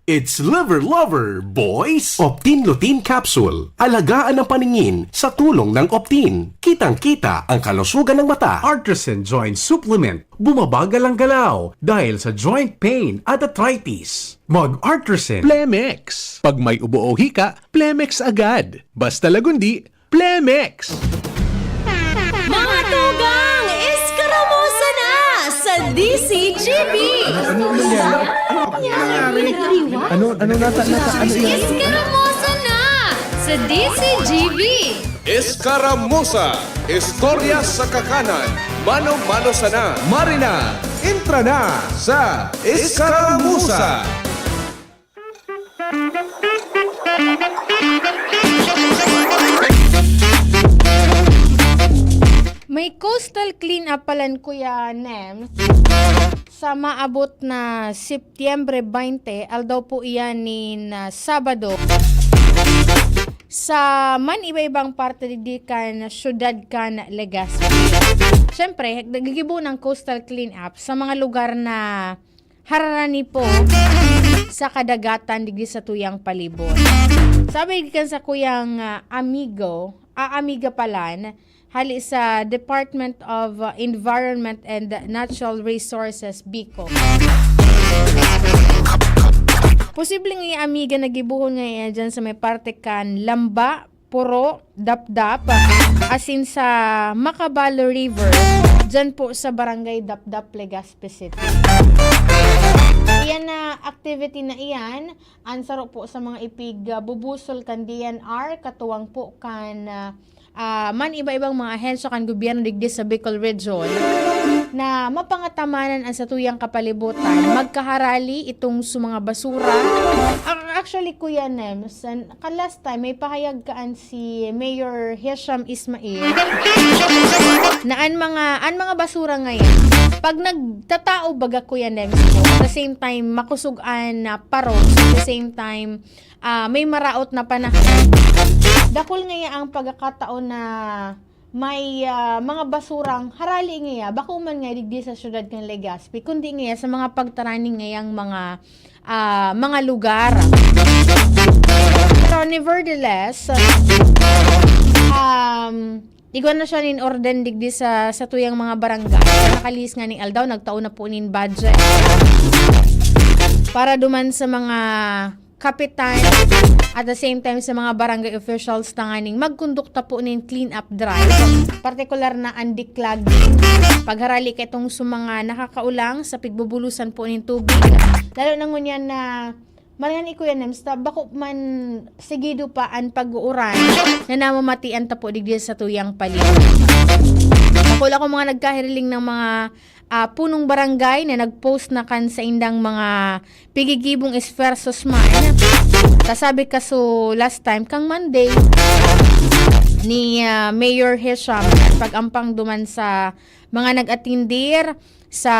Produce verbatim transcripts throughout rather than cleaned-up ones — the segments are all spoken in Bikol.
It's Liver Lover, boys! Optin Lutein Capsule. Alagaan ang paningin sa tulong ng Optin. Kitang-kita ang kalusugan ng mata. Artisan Joint Supplement. Bumabagal ang galaw dahil sa joint pain at arthritis. Mag Artisan Plemex. Pag may ubo o hika, Plemex agad. Basta Lagundi, Plemex! Mga tugang, eskaramosa na sa D C G B! Ano, ano nata, nata, ano yan? Eskaramosa na sa D C G B! Eskaramusa, istorya sa kakanan, mano-mano sana. Marina, entra na sa Eskaramusa. May coastal cleanup palan, Kuya Nem, sa maabot na Setyembre twenty, aldaw po iyan nin ah, Sabado, sa man iba-ibang parte digdi kan syudad kan Legazpi. Siyempre, nagigibo ng coastal cleanup sa mga lugar na hararani po sa kadagatan digdi sa tuyang palibot. Sabi kan sa kuyang ah, amigo, ah, amiga palan, hali sa Department of ah, Environment and Natural Resources, BICO. Posible nga amiga nagibuhon nga iya dyan sa may parte kan Lamba, Puro, Dapdap, asin sa Macabalo River, dyan po sa Barangay Dapdap, Legazpi City. Iyan na activity na iyan, ang saro po sa mga ipig ah, bubusol kan D N R, katuwang po kan ah, ah, man iba-ibang mga ahensya kan gobyerno digdi sa Bicol Region na mapangatamanan ang satuyang kapalibutan, magkaharali itong sa mga basura. Ac- Actually, Kuya Nems, an- kan last time, may pahayag kaan si Mayor Hisham Ismail na an mga, an mga basura ngayon, pag nagtatao baga, Kuya Nems, po, at the same time, makusog an ah, paros, at the same time, ah, may maraot na panahon. Dakul ngaya ang pagkakataon na may ah, mga basurang harali ngaya, bako man nga digdi sa syudad kan Legazpi, kundi ngaya sa mga pagtaraning ngayang mga ah, mga lugar. Pero nevertheless, um, igwa na siya nin orden digdi sa satuyang mga barangay. Nakalihis nga ning aldaw, nagtao na po nin budget para duman sa mga kapitan, at the same time sa mga barangay officials tanganing magkondukta po nin clean up drive, partikular na an declogging, pagharali ka itong sa mga nakakaulang sa pigbubulusan po nin tubig, lalo na ngunyan na marangan ni Kuya Nems, ta bako man sigido pa an pag-uuran na namamatian ta po digdi sa tuyang paligid. Bako lang akong mga nagkahiriling ng mga ah, punong barangay na nag-post na kan saindang mga pigigibong esfuerzos man. Kasabi kaso last time, kang Monday, ni ah, Mayor Hisham, pag-ampang duman sa mga nag-atindir sa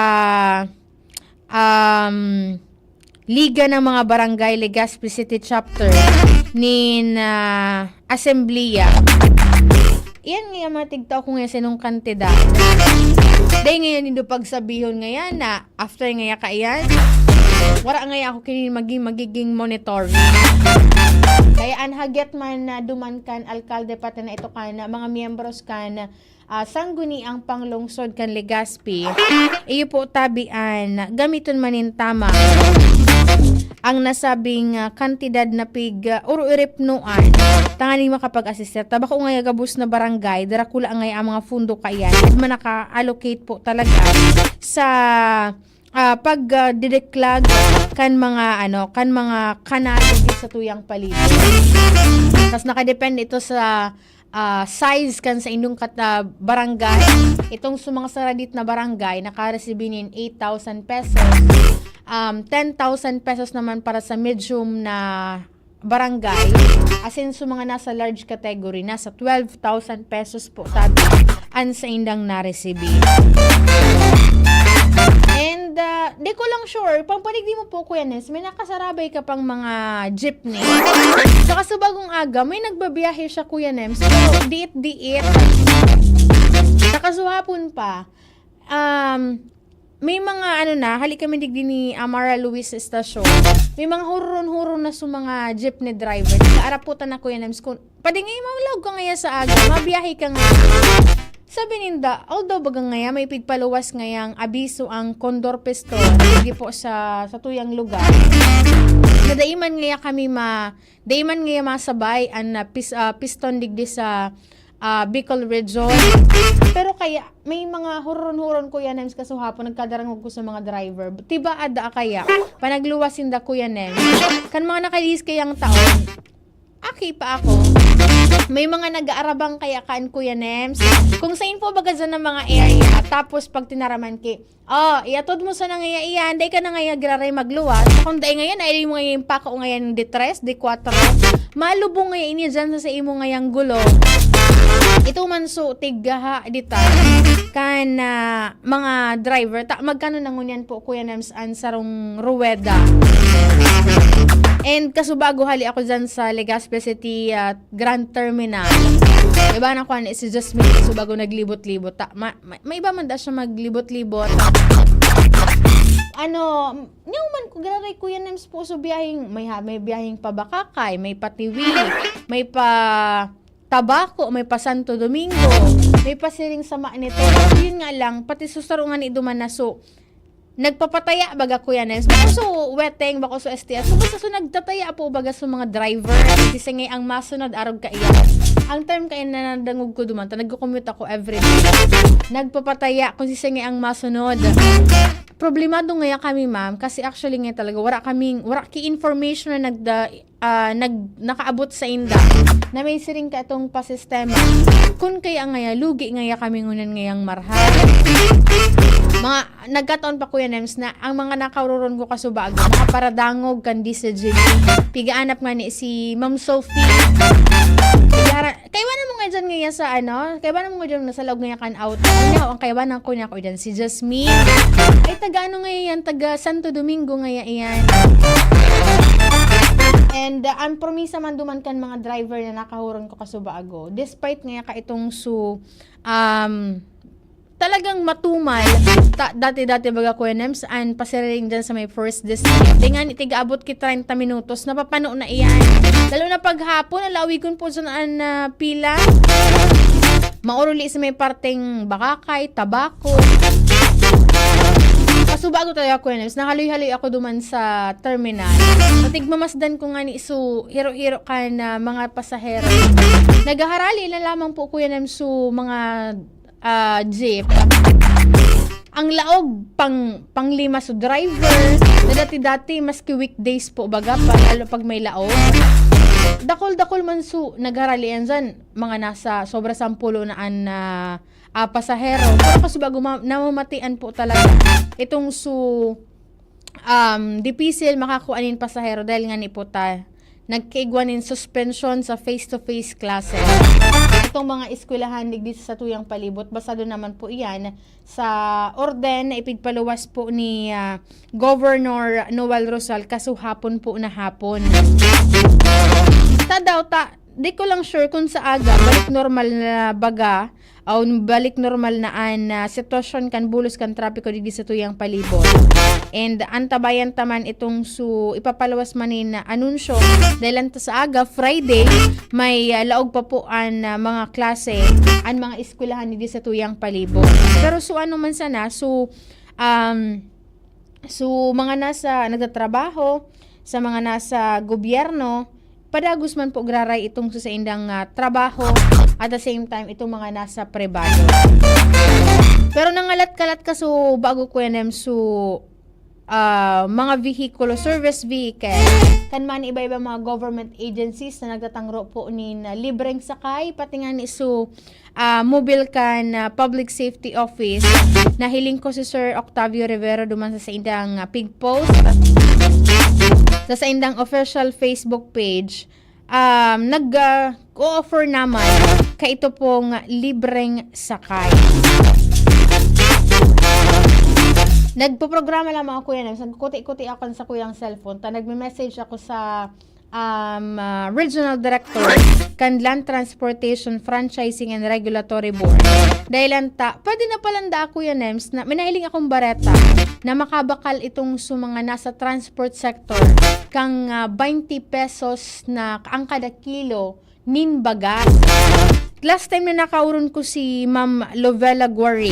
um, Liga ng mga Barangay Legazpi City Chapter nin ah, Asembleya. Iyan nga mga tigtao ko nga sinong kantidad. Dahil ngayon nindo pagsabihon ngayon na after ngaya kaiyan, wala ngaya ako kini maging magiging monitor. Kaya an hagyat man na duman kan alkalde pati na ito kan mga miyembros kan ah, sangguniang panglungsod kan Legazpi, iyo po tabi an gamiton man nin tama ang nasabing ah, kantidad na pig ah, uro iripnoan tanganing makapag-asistir. Ta bako ngaya gabos na barangay, darakula ngaya ang mga pundo kaiyan, ed man naka-allocate po talaga sa ah, pag ah, dideklag kan mga ano, kan mga kanal sa tuyang paligid. Tas nakadepende ito sa ah, size kan sa inyong kat, ah, barangay. Itong sa mga saradit na barangay, nakaresibi nin eight thousand pesos. Um, ten thousand pesos naman para sa medium na barangay. As in, sa mga nasa large category, nasa twelve thousand pesos po tabi an saindang naresibi. And uh, di ko lang sure, pangpanig di mo po, Kuya Nems, may nakasarabay ka pang mga jeepney. Saka sa bagong aga, may nagbabiyahe siya, Kuya Nems. Pero diit-diit. Saka sa hapon pa, um, may mga ano na, hali kami digdi ni Amara Luis Estacion. May mga huron-huron na sa mga jeepney driver. Nag-aaraputan na, Kuya Nems, kung, "Padi ngaya, manglaog ka ngaya sa aga, mabiyahe ka ngaya." Sabi ninda, although baga ngaya, may pigpaluwas ngayang abiso ang Condor Piston, hindi po sa, sa tuyang lugar. Na dai man ngaya kami ma-, dai man ngaya masabay ang, ah, pis-, ah, piston digdi sa, ah, Bicol Region. Pero kaya, may mga huron-huron, Kuya Nems, kasuhapon, nagkadarangog ko sa mga driver. Tiba ada kaya, panagluwas sinda, Kuya Nems. Kan mga nakalihis kayang taon, aki pa ako. May mga nag-aarabang kaya kan, Kuya Nems. Kung saan po baga dyan ng mga area, tapos pag tinaraman ki, "Oh, iatod mo sa nangaya iyan, dai ka na ngaya giraray magluwas. Kung dai ngayon, ay mo ngayon pako ngayon de tres, de cuatro. Malubong ngayon niya dyan sa, sa imo ngayang gulo." Ito man so, tiggaha dita. Kan, ah, mga driver, ta, magkano na ngunyan po, Kuya Nems, ang sarong ruweda? And kasubago hali ako dyan sa Legazpi City, ah, Grand Terminal. Iba na ko, ano, si Jasmine, kasubago naglibot-libot. Ta, ma-, ma-, may iba man da siya maglibot-libot. Ano, nyaw man ko, graray, Kuya Nems, po, so biyaheng, may ha-, may biyaheng pa Bacacay, may pa Tiwi, may pa Tabaco, may pa Santo Domingo, may pa siring sa Magneto. Yun nga lang, pati susaro nga ni duman na so, nagpapataya baga, Kuya Nems. Bako so weteng, bako so S T S. So, basta so nagtataya po baga sa mga driver. Sisingay ang masunod, arog kaiyan. Ang term kaya na nadangog ko duman, ta nagko-commute ako every day. Nagpapataya kung sisingay ang masunod. Problemado ngaya kami, ma'am, kasi actually nga talaga, wala kaming, wala ki information na nagda-, ah, nag-, nakaabot sa inda na may siring ka itong pasistema. Kun kaya ngaya, lugi ngaya kami ngunan ngayang marhay. Mga, nagkataon pa, Kuya Nems, na ang mga nakaroron ko kasubago, mga paradangog kan D C G B. Pigaanap nga ni si Ma'am Sophie. Pigara-, kaiwanan mo nga dyan ngaya sa ano, kaiwanan mo nga dyan na sa laog ngaya kan auto. Ano, ang kaiwanan ko niya ko dyan, si Jasmine. Ay, taga ano ngaya yan? Taga Santo Domingo ngaya yan. And, uh, ang promisa man duman kan mga driver na nakahuron ko kasubago. Despite ngaya ka itong su-, um, talagang matumal. Ta-, dati-dati baga, Kuya Nems, an pasiriring dyan sa may first district. Di nga ni tiga-abot ki treinta minutos, napapano na iyan. Lalo na paghapon, alawigon po dyan an, ah, pila. Mauruli sa may parteng Bacacay, Tabaco. Kasubago talaga, Kuya Nems, nahaloy-haloy ako duman sa terminal. Natigmamasdan ko nga ni su hiro-hiro kan, ah, mga pasahero. Naghaharali na lamang po, Kuya Nems, su mga ah, jeep. Ang laog, pang, panglima so driver, na dati-dati, maski weekdays po, baga pa, lalo pag may laog. Dakol-dakol man su, nagharalian dyan, mga nasa sobra sampulo na an, ah, ah, pasahero. Pero kasubago ma-, namamatian po talaga itong su, um, dipisil makakua nin pasahero dahil nga ni po ta, nagkaigwa nin suspensyon sa face-to-face classes. Itong mga eskwelahan digdi sa tuyang palibot, basado naman po iyan sa orden na ipigpaluwas po ni, ah, Governor Noel Rosal kasuhapon po na hapon. Ta daw, ta, di ko lang sure kung sa aga, balik normal na baga, o balik normal na an, ah, sitwasyon kan bulos kan trapiko digdi sa tuyang palibot. And antabayan ta man itong su-, ipapaluwas man nin anunsyo, dahil lang ta sa aga, Friday, may, ah, laog pa po an, ah, mga klase, an mga eskwelahan digdi sa tuyang palibot. Pero su ano man sana, su, um, su mga nasa, nagtatrabaho, sa mga nasa gobyerno, padagos man po graray itong sa saindang, ah, trabaho, at the same time, itong mga nasa pribado. Pero nangalat-kalat ka, so, bago, Kuya Nem, so, ah, mga vehikulo, service vehicle, kan man iba-iba mga government agencies na nagtatangro po nin, ah, libreng sakay, pati nga ni, so, ah, mobile kan, ah, Public Safety Office. Nahiling ko si Sir Octavio Rivero duman sa saindang, ah, pig post sa saindang official Facebook page. Um, nag, ah, o-offer naman kaito pong libreng sakay. Nagpoprograma lamang ako yan. Nagkuti-kuti ako sa kuyang cellphone. Ta nagme-message ako sa um, ah, Regional Director kan Land Transportation Franchising and Regulatory Board. Dahil lang ta, pwede na palang da, Kuya Nems, na may nahiling akong bareta. na makabakal itong sa mga nasa transport sector kang, ah, twenty pesos na ang kada kilo nin bagas. Last time na nakaoron ko si Ma'am Lovella Guari,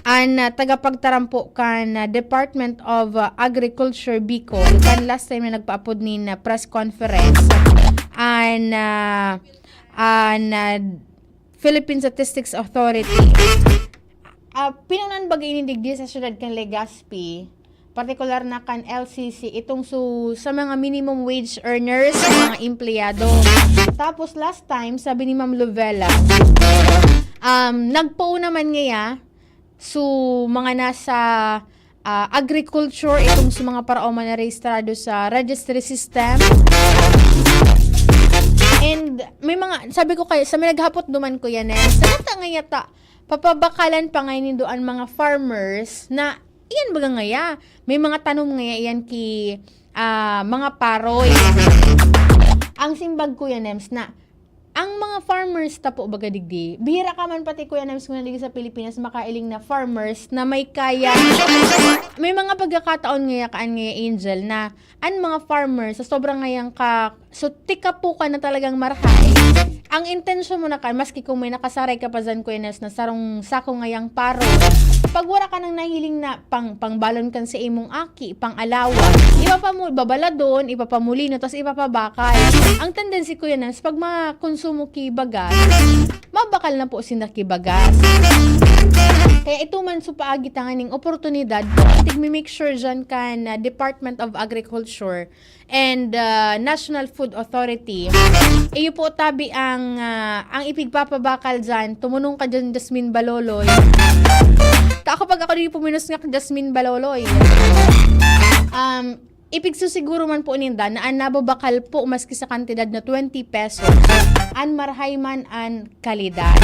an, ah, tagapagtarampo kan, ah, Department of, ah, Agriculture Bicol, kan last time na nagpaapod nin, ah, press conference, an, ah, an, ah, Philippine Statistics Authority. Ah, pinunan baga ini digdi sa siyudad kan Legazpi, partikular na kan L C C, itong su-, sa mga minimum wage earners, sa mga empleyado. Tapos last time, sabi ni Ma'am Lovella, um, nagpoo naman ngaya su mga nasa, ah, agriculture, itong sa mga paraoma na rehistrado sa registry system. And may mga, sabi ko kayo, sa may naghapot duman ko yan eh, sa nata ngaya ta, papabakalan pa ngayon nindo an mga farmers na, iyan baga ngaya, may mga tanom ngaya iyan ki, ah, mga paroy. Ang simbag, Kuya Nems, na ang mga farmers ta po baga digdi, bihira ka man pati, Kuya Nems, kung digdi sa Pilipinas, makailing na farmers na may kaya. May mga pagkakataon ngaya kaan ngaya, Angel, na an mga farmers sa sobrang ngayang ka, so, tika po ka na talagang marahay. Ang intensyon mo na kan, maski kung may nakasaray ka pa dyan, Kuya Nems, na sarong sako ngayang paro, pag wala ka nang nahiling na pang, pangbalon kan sa imong aki, pang alawa, ipapamu-, babaladon, ipapamulino, tas ipapabakal. Ang tendency, Kuya Nems, pag makonsumo ki bagas, mabakal na po sinda ki bagas. Kaya ito man so paagi tanganing oportunidad, tig mi-make sure dyan kan, ah, Department of Agriculture and, ah, National Food Authority. Iyo po tabi ang, ah, ang ipigpapabakal dyan. Tumunong ka dyan, Jasmine Baloloy. Ta ako pag ako di puminusngak, Jasmine Baloloy. Um, ipigsusiguro man po ninda na an nababakal po maski sa kantidad na twenty pesos, an marahay man an kalidad.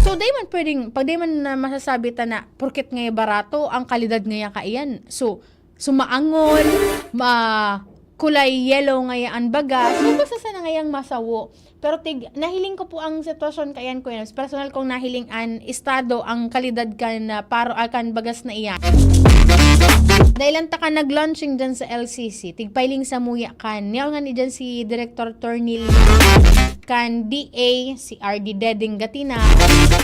So, di man pwedeng, pag di man na masasabi ta na porket ngaya barato, ang kalidad ngaya kaiyan. So, sumaangol, ma-, kulay yellow ngaya an bagas, so basta sana ngayang masawo. Pero tig-, nahiling ko po ang sitwasyon kaiyan, Kuya Nobs. Personal kong nahiling an estado, ang kalidad kan, ah, paro, ah, kan bagas na iyan. Dahil lang ta ka nag-launching dyan sa L C C, tigpailing sa muya kan. Niyaw nga ni dyan si Director Tornil kan D A, si R D Deding Gatina.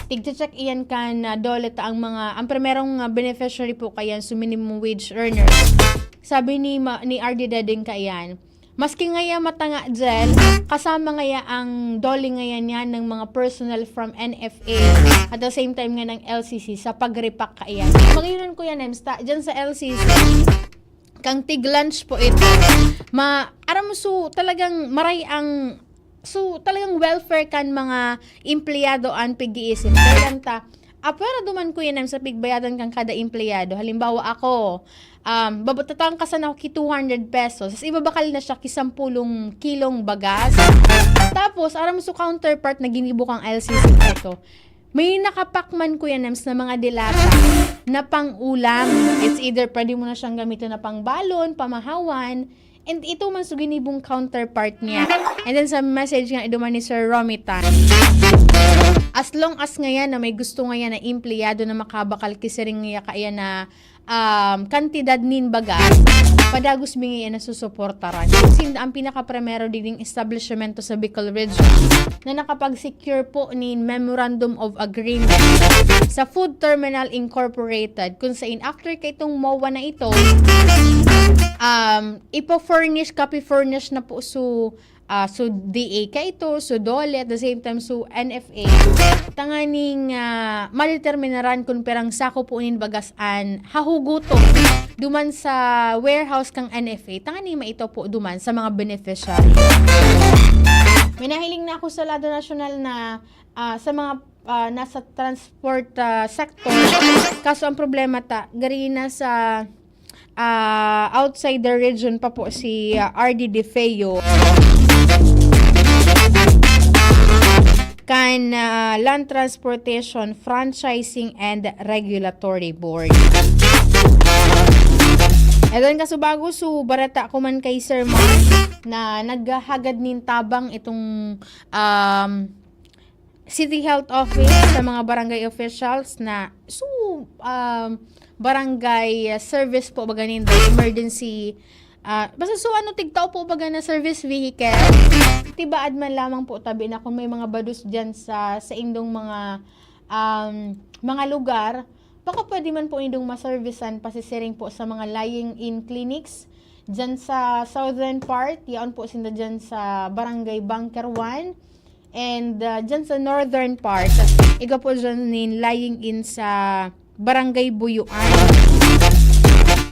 Tigche-check iyan kan, ah, DOLE ta ang mga, ang primerong, ah, beneficiary po kaiyan, so minimum wage earners. Sabi ni ma-, ni R D Deding kaiyan, maski ngaya matanga, Jel, kasama ngaya ang DOLE ngaya niyan ng mga personnel from N F A at the same time nga ng L C C sa pag-repack kaiyan. Magayon ko yan, Ems, ta, dyan sa L C C, kang tig-lunch po ito. Ma-, aram mo, so, talagang maray ang, so, talagang welfare kan mga empleyado an pig-iisip. Kaya lang ta, apwera duman, Kuya Nobs, sa pigbayadan kan kada empleyado. Halimbawa, ako, um, babatatangkasan ako ki two hundred pesos, tas ibabakal na siya ki sampulong kilong bagas. Tapos, aram mo, so, counterpart na ginibo kang L C C ito. May nakapack man, Kuya Nobs, na mga delata na pang-ulam. It's either pwede mo na siyang gamitin na pangbalon, pamahawan, and ito man so ginibong counterpart niya. And then sa message nga iduman ni Sir Romitan, as long as ngayan na may gusto ngayan na empleyado na makabakal ki siring ngaya kaya na, um, kantidad nin bagas, padagos mi ngayan na susuportaran. Kasi ang pinaka-primero digding establishmento sa Bicol Region na nakapag-secure po nin Memorandum of Agreement sa Food Terminal Incorporated, kung sain after kaitong MOA na ito, um, ipo-furnish, copy furnish na po so, ah, so D A kaito, so DOLE, at the same time so N F A. Tanganing, ah, madeterminaran kung pirang sako po nin bagas an hahuguton duman sa warehouse kang N F A. Tanganing maito po duman sa mga beneficiary. May nahiling na ako sa lado nasyonal na, ah, sa mga, ah, nasa transport, ah, sector. Kaso ang problema ta, gari na sa, ah, outside the region pa po si, ah, R D De Feo kan, ah, Land Transportation Franchising and Regulatory Board. Edan kaso bago, so, barata ko man kay Sir Mark na naghahagad nin tabang itong, um, City Health Office, sa mga barangay officials na, so, um, barangay, uh, service po, baga nindo, emergency, uh, basta so, ano, tigtao po, baga na service vehicle. Tibaad man lamang po, tabi na kung may mga bados dyan sa, sa indong mga, um, mga lugar, baka pwede man po indong maservisan, pasisiring po sa mga lying-in clinics dyan sa southern part, yaon po sinda dyan sa Barangay Bunker one. And, ah, dyan sa northern part, igwa po dyan nin lying-in sa Barangay Buyuan.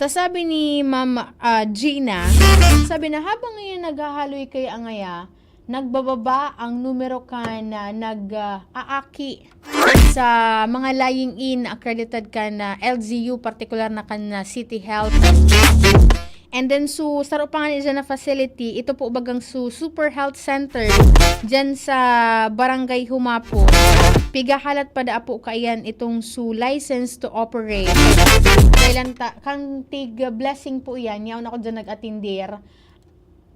Ta sabi ni Ma'am, ah, Gina, sabi na, "Habang ngayon naghahaloy kaya ngaya, nagbababa ang numero kan, ah, nag, ah, aaki sa mga lying-in accredited kan, ah, L G U, partikular na kan, ah, City Health." And then, so, saro pa nga ni dyan na facility, ito po bagang su-, Super Health Center, dyan sa Barangay Humapo. Pigahalat pa daa po kaiyan itong su license to operate. Kailan ta, kang tig Blessing po yan, yaon ako dyan nag-atindir.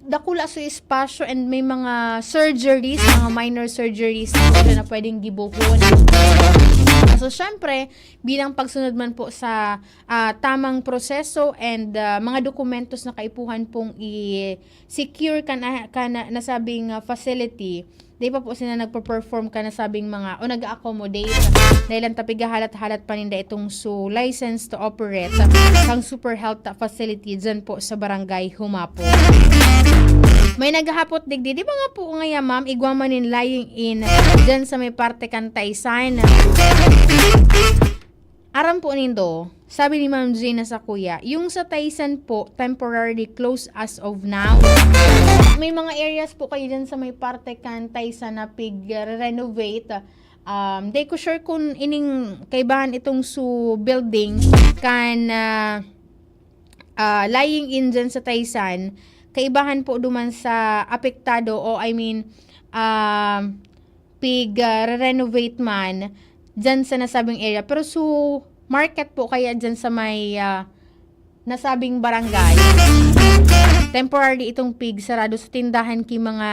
Dakula su espasyo and may mga surgeries, mga minor surgeries na po na pwedeng gibohon. So, syempre, bilang pagsunod man po sa, ah, tamang proseso and, ah, mga dokumentos na kaipuhan pong i-secure kan, ah, kan nasabing, ah, facility, di pa po sila nagpo-perform kan nasabing mga, o nag-accommodate. Dahil ang tapigahalat-halat pa ninda itong su license to operate kang Super Health facility dyan po sa Barangay Humapo. May naghahapot digdi, di ba nga po ngaya, ma'am, igwa man nin lying-in dyan sa may parte kan Taysan? Aram po nindo, sabi ni Ma'am Gina sa kuya, yung sa Taysan po, temporarily closed as of now. May mga areas po kayo dyan sa may parte kan Taysan na pig-renovate. Um, di ko sure kung ining kaibahan itong su building kan, ah, ah, lying-in dyan sa Taysan, kaibahan po duman sa apektado o, I mean, ah, pig, ah, re-renovate man dyan sa nasabing area. Pero su market po kaya dyan sa may, ah, nasabing barangay, temporarily itong pig sarado sa tindahan ki mga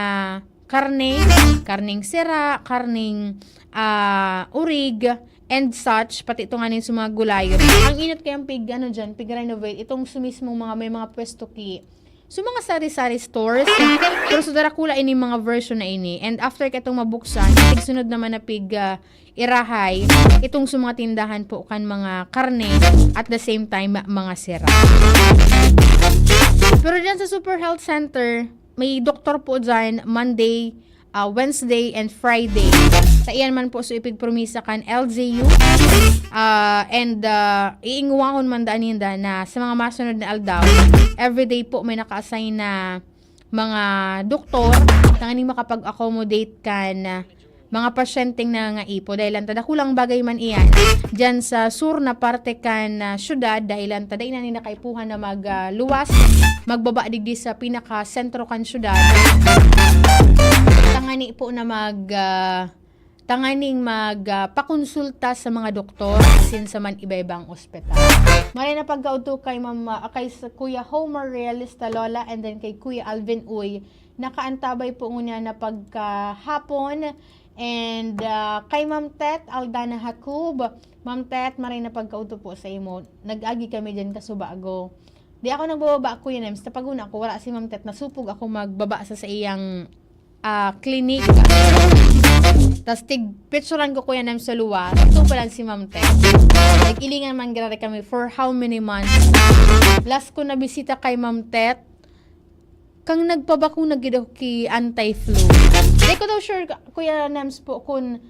karne, karneng sira, karneng, ah, urig, and such, pati ito nga nin sa mga gulay. Ang inot kayang pig, ano dyan, pig-renovate, itong su mismong mga, may mga pwesto ki, so, mga sari-sari stores. Pero sa Darakula, ini mga version na ini. And after katong mabuksan, tigsunod naman na pig, ah, irahay, itong sa mga tindahan po kan mga karne, at the same time, mga sira. Pero dyan sa Super Health Center, may doktor po dyan, Monday, ah, Wednesday, and Friday. Sa iyan man po, so ipigpromisa kan L G U. Ah, and, ah, iingwahon man daan ninda na sa mga masunod na aldaw, everyday po may naka-assign na mga doktor tanganing makapag-accommodate kan, ah, mga pasyenteng nangangaipo. Dahil ang tadakulang bagay man iyan, dyan sa sur na parte kan, ah, syudad, dahil ang tada ina ni nakaipuhan na mag, ah, luwas, magbaba digdi sa pinaka-sentro kan syudad. Tangani po na mag, ah, tanganing mag, ah, pakonsulta sa mga doktor asin sa man iba-ibang ospital. Maray na pagkaudto kay Ma'am, ah, kay sa Kuya Homer Realista Lola, and then kay Kuya Alvin Uy, nakaantabay po ngunyan na pagkahapon. And, ah, kay Ma'am Tet Aldana Jacob, Ma'am Tet, maray na pagkaudto po sa imo. Nag-agi kami dyan kasubago. Di ako nagbababa, Kuya Nems. Tapaguna ako, wala si Ma'am Tet. Nasupog ako magbaba sa, sa iyang, ah, clinic. Tas tig-picturean ko, Kuya Nems, sa luwas. Ito pa lang si Ma'am Tet. Nag-ilingan man grabe kami for how many months. Last ko na bisita kay Ma'am Tet, kang nagpabakuna gid ako ki anti-flu. Di ko daw sure, Kuya Nems po, kung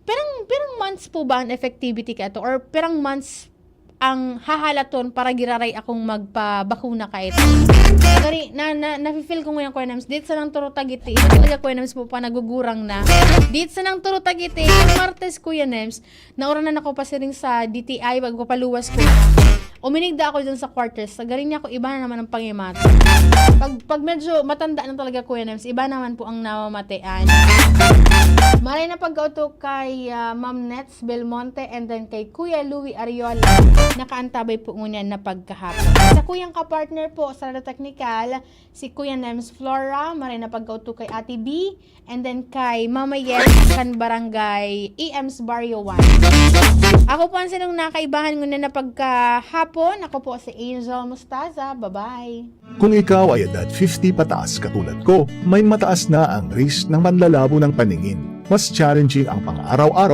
pirang, pirang months po ba ang effectivity ka ito? Or pirang months ang hahalaton para giraray akong magpabakuna ka ito? Sorry, na, na, nafe-feel ko ngayon, Kuya Nems. Dito sa nang Turo Tagite. Ito talaga, Kuya Nems po, pa nagugurang na. Dito sa nang Turo Tagite, yung Martes, Kuya Nems, nauranan ako pasiring sa D T I, magpapaluwas ko. Uminigda ako dyan sa quarters. Sa galing niya ako, iba na naman ang pangimat. Pag, pag medyo matanda na talaga, Kuya Nems, iba naman po ang namamatean. Maray na pagkauto kay ah, Ma'am Nets Belmonte and then kay Kuya Louie Ariola. Nakaantabay po ngunyan na pagkahapon. Sa kuyang kapartner po sa Radyo Technical, si Kuya Nems Flora, maray na pagkauto kay Ate B, and then kay Mama Yes kan Barangay E M's Barrio one. Ako po ang sinong nakaibahan ngunyan na pagkahapon. Ako po si Angel Mustaza. Bye-bye. Kung ikaw ay edad fifty pataas katulad ko, may mataas na ang risk ng manlalabo ng paningin. Mas challenging ang pang-araw-araw